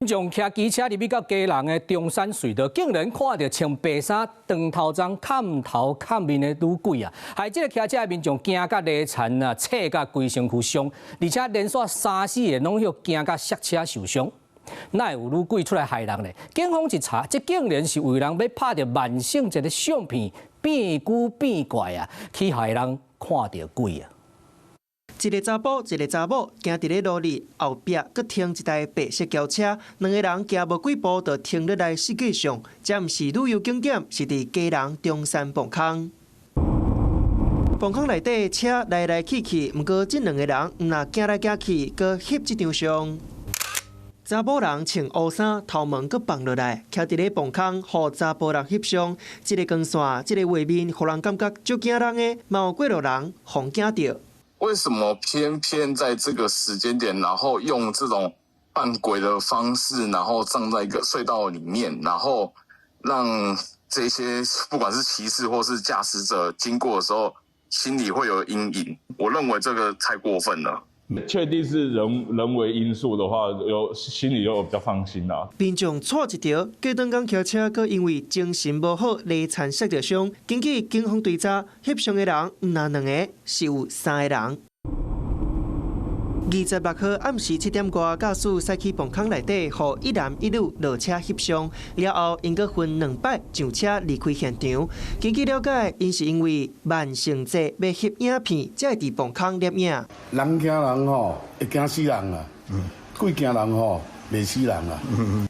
眾騎機車入去到基隆的中山隧道，竟然看著穿白衫、長頭鬃、崁頭崁面的女鬼啊！害這个騎車的民眾驚甲犁田啊，切甲規身軀傷，而且連續三四个攏予驚甲摔車受傷。哪會有女鬼出來害人呢？警方一查，這竟然是有人欲拍著萬聖節的相片變古變怪啊，去害人看著鬼啊！一个查埔，一个查某，行佇咧路里後壁，閣停一台白色轎車，兩个人行無幾步就停落來翕個相。這毋是旅遊景點，是佇基隆中山磅空。磅空內底車來來去去，毋過這兩个人毋若行來行去，閣翕這張相。查某人穿烏衫，頭毛閣放落來，徛佇咧磅空，予查埔人翕相。這个光線，這个畫面，予人感覺足驚人的，嘛有過路人予驚著。為什麼偏偏在這個時間點，然後用這種扮鬼的方式，然後站在一個隧道裡面，然後讓這些不管是騎士或是駕駛者經過的時候，心裡會有陰影？我認為這個太過分了。確定是人為因素的話，有心裡就比較放心啦。民眾錯一條，隔頓工騎車，閣因為精神無好，犁田摔著傷。根據警方追查，翕相的人毋但兩个，是有三个人。26號暗時7點外，駕駛駛去磅空內底，予一男一女落車翕相，了後𪜶閣分兩擺上車離開現場。根據了解，𪜶是因為萬聖節欲翕影片，才會佇磅空攝影。人驚人吼，會驚死人啊！鬼驚人吼，袂死人啊！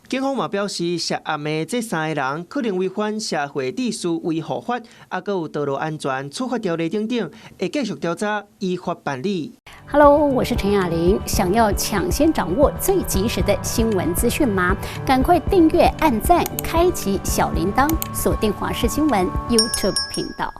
警方嘛表示，涉案的這三个人可能違反社會秩序維護法，抑閣有道路安全處罰條例等等，會繼續調查，依法辦理。 Hello，我是陳雅玲。想要搶先掌握最及時的新聞資訊嗎？趕快訂閱、按讚、開啟小鈴鐺，鎖定華視新聞 YouTube 頻道。